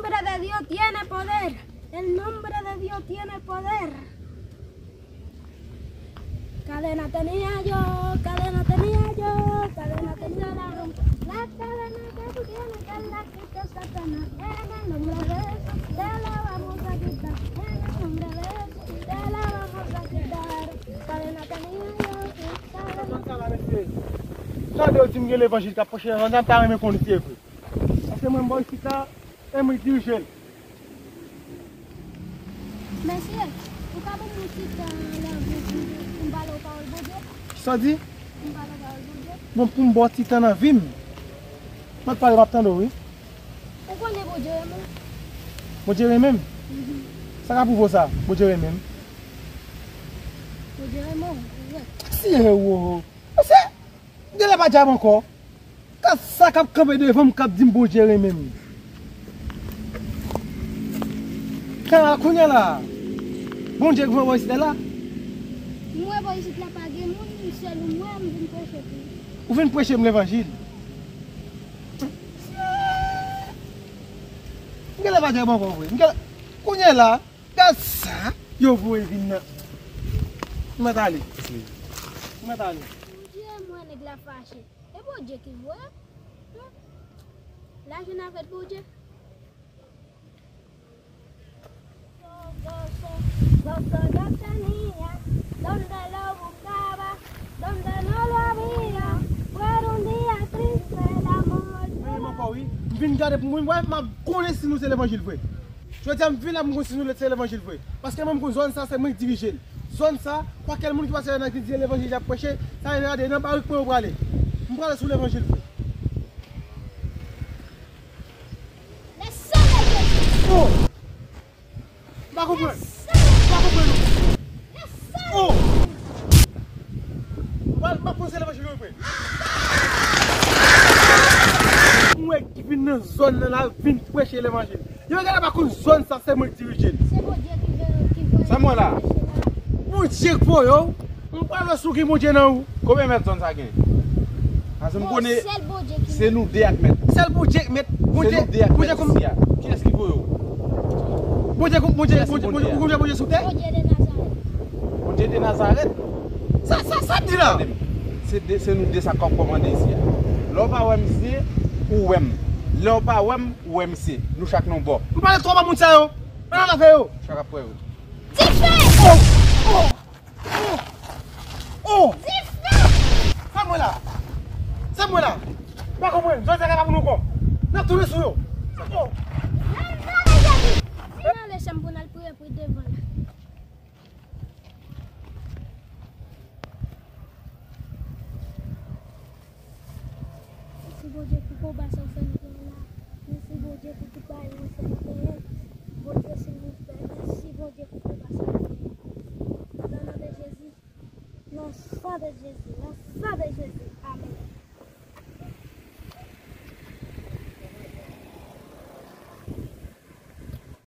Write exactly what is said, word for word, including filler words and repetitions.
nombre de Dios tiene poder. El nombre de Dios tiene poder. Cadena tenía yo, cadena tenía yo, cadena tenía la rompa. La cadena que tú tienes, que la quitó Satanás. En el nombre de Jesús, te la vamos a quitar. En el nombre de Jesús, te la vamos a quitar. Cadena tenía yo, cadena Tande yo di m gen levanjil k ap preche nan zòn nan, m ta renmen konn si e vre. Paske mwen, m bò isit la, e mwen dirije l. Mesye, ou ka ban m yon ti tan nan vi m pou m pale w pawòl Bondye? Sa w di? Pou m pale w pawòl Bondye? Bon, pou m ba w ti tan nan vi m. Mwen pale, m ap tande w, wi. Ou konnen Bondye renmen w? Bondye renmen m? Mhm. Sa ka pwouve w sa, Bondye renmen m? Bondye renmen w, wi. Si e wo. Mesye, m genlè pa djab ankò. Gad sa k ap kanpe devan m k ap di m Bondye renmen m. Kan kounye a la, Bondye k voye w isit la? M wè bò isit la pa gen moun, sèl ou m wè, m vin preche pou ou. Ou vin preche m levanjil? M genlè pa djab ankò vre. M genlè, kounye a la, gad sa yo voye vin nan. M mèt ale. M mèt ale. Bondye, m wè nèg la fache. E Bondye ki voye m? Hmm. Lajounen avèk Bondye. Gozo, gozo yo tenía, donde lo buscaba, donde no lo había, pero un día triste el amor. Menm ankò, wi. M vin gade pou mwen, wè, m ap konnen si nou se levanjil vre. Jodi a, m vin la pou m konn si nou se levanjil vre. Paske mwen, m konn zòn sa, se mwen k dirije l. Zòn sa, kwakèl moun ki pase la nan ki di levanjil y ap preche, sa vle gade nan barik mwen yo prale. M prale sou levanjil vre. Le sang de Jésus. Oh! M pa konprann. Le sang. M pa konprann. Le sang. Oh! Wal, m ap poze levanjil yo vre. Mwen ki vin nan zòn nan la, vin preche levanjil. Yo genlè pa konn zòn sa, se mwen k dirije l. Se Bondye ki ve-, ki voye Sa m wè la. Preche la. Bondye k voye w. M pral wè si w gen Bondye nan ou. Konbyen mèt zòn sa gen? Paske m Bon, konnen sèl Bondye ki se nou de ak mèt. Sèl Bondye k mèt. Se Bondye, nou de ak Bondye mèt kòm isi a. Kiyès ki voye w? Bondye kòm, Bondye, Kiyès ki Bondye, Bondye Bondye, a? Bondye, Bondye sou tè? Bondye de Nazarèt. Bondye de Nazarèt? Sa, sa, sa di la? Tande m. Se de, se nou de sa k ap kòmande isi a. Lè w pa wè misye, ou wè m. Lè w pa wè m, ou wè misye. Nou chak nan yon bò. M pale twòp a moun sa yo. Ann al avè yo. Chak ap wè yo. Dife! Oh! Oh! Oh! Dife! Sa mwen la! Sa mwen la! M pa konprann. Zòn sa ka pa pou nou ankò. N ap tounen sou yo. Oh! Nan non de Jezi! Ann ale chanm pou n al priye pou devan la. Mèsi, Bondye, pou konba sa w fè nou genyen la. Mèsi, Bondye, pou tout bagay nou fè nou genyen. Bondye, silvouplè, mèsi, Bondye, pou konba sa w fè nou. Nan non de Jezi. Nan san de Jezi. Nan san de Jezi. Amèn.